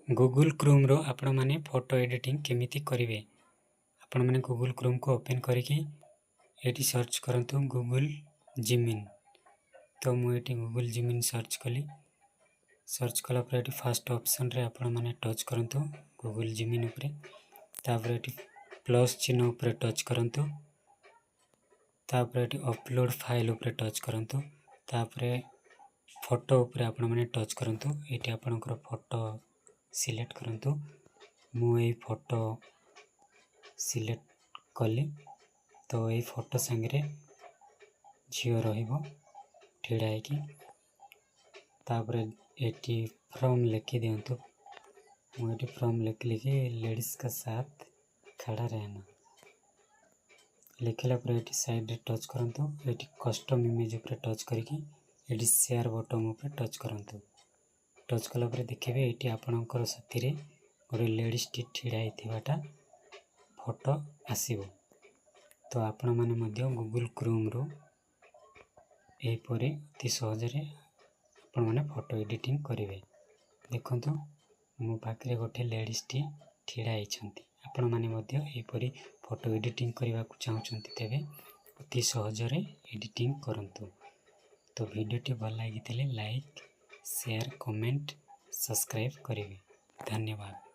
Google କ୍ରୋମ୍ରୁ ଆପଣମାନେ photo editing କେମିତି କରିବେ? ଆପଣମାନେ ଗୁଗୁଲ୍ କ୍ରୋମ୍କୁ ଓପେନ୍ କରିକି ଏଇଠି ସର୍ଚ୍ଚ କରନ୍ତୁ ଗୁଗୁଲ୍ ଜିମିନି। ତ ମୁଁ ଏଇଠି ଗୁଗୁଲ୍ ଜିମିନି ସର୍ଚ୍ଚ କଲି। ସର୍ଚ୍ଚ କଲା ପରେ ଏଠି ଫାଷ୍ଟ ଅପସନ୍ରେ ଆପଣମାନେ ଟଚ୍ କରନ୍ତୁ ଗୁଗୁଲ୍ ଜିମିନି ଉପରେ। ତାପରେ ଏଠି ପ୍ଲସ୍ ଚିହ୍ନ ଉପରେ ଟଚ୍ କରନ୍ତୁ। ତାପରେ ଏଠି ଅପଲୋଡ଼ ଫାଇଲ୍ ଉପରେ ଟଚ୍ କରନ୍ତୁ। ତାପରେ ଫଟୋ ଉପରେ ଆପଣମାନେ ଟଚ୍ କରନ୍ତୁ। ଏଇଠି ଆପଣଙ୍କର ଫଟୋ ସିଲେକ୍ଟ କରନ୍ତୁ। ମୁଁ ଏଇ ଫଟୋ ସିଲେକ୍ଟ କଲି। ତ ଏଇ ଫଟୋ ସାଙ୍ଗରେ ଝିଅ ରହିବ ଛିଡ଼ା ହେଇକି। ତାପରେ ଏଠି ଫ୍ରମ୍ ଲେଖି ଦିଅନ୍ତୁ। ମୁଁ ଏଠି ଫ୍ରମ୍ ଲେଖିଲି କି "ଲେଡ଼ିଜ୍ का साथ खड़ा रहना"। ଲେଖିଲା ପରେ ଏଠି ସାଇଡ଼୍ରେ ଟଚ୍ କରନ୍ତୁ। ଏଠି କଷ୍ଟମ୍ ଇମେଜ୍ ଉପରେ ଟଚ୍ କରିକି ଏଠି ସେୟାର ବଟନ୍ ଉପରେ ଟଚ୍ କରନ୍ତୁ। ଟଚ୍ କଲା ପରେ ଦେଖିବେ, ଏଇଠି ଆପଣଙ୍କର ସାଥିରେ ଗୋଟେ ଲେଡ଼ିଜ୍ଟି ଛିଡ଼ା ହେଇଥିବାଟା ଫଟୋ ଆସିବ। ତ ଆପଣମାନେ ମଧ୍ୟ ଗୁଗୁଲ୍ କ୍ରୋମ୍ରୁ ଏହିପରି ଅତି ସହଜରେ ଆପଣମାନେ ଫଟୋ ଏଡ଼ିଟିଂ କରିବେ। ଦେଖନ୍ତୁ, ମୋ ପାଖରେ ଗୋଟେ ଲେଡ଼ିଜ୍ଟି ଛିଡ଼ା ହେଇଛନ୍ତି। ଆପଣମାନେ ମଧ୍ୟ ଏହିପରି ଫଟୋ ଏଡ଼ିଟିଂ କରିବାକୁ ଚାହୁଁଛନ୍ତି, ତେବେ ଅତି ସହଜରେ ଏଡ଼ିଟିଂ କରନ୍ତୁ। ତ ଭିଡ଼ିଓଟି ଭଲ ଲାଗିଥିଲେ ଲାଇକ୍, ସେୟାର, କମେଣ୍ଟ, ସବସ୍କ୍ରାଇବ୍ କରିବେ। ଧନ୍ୟବାଦ।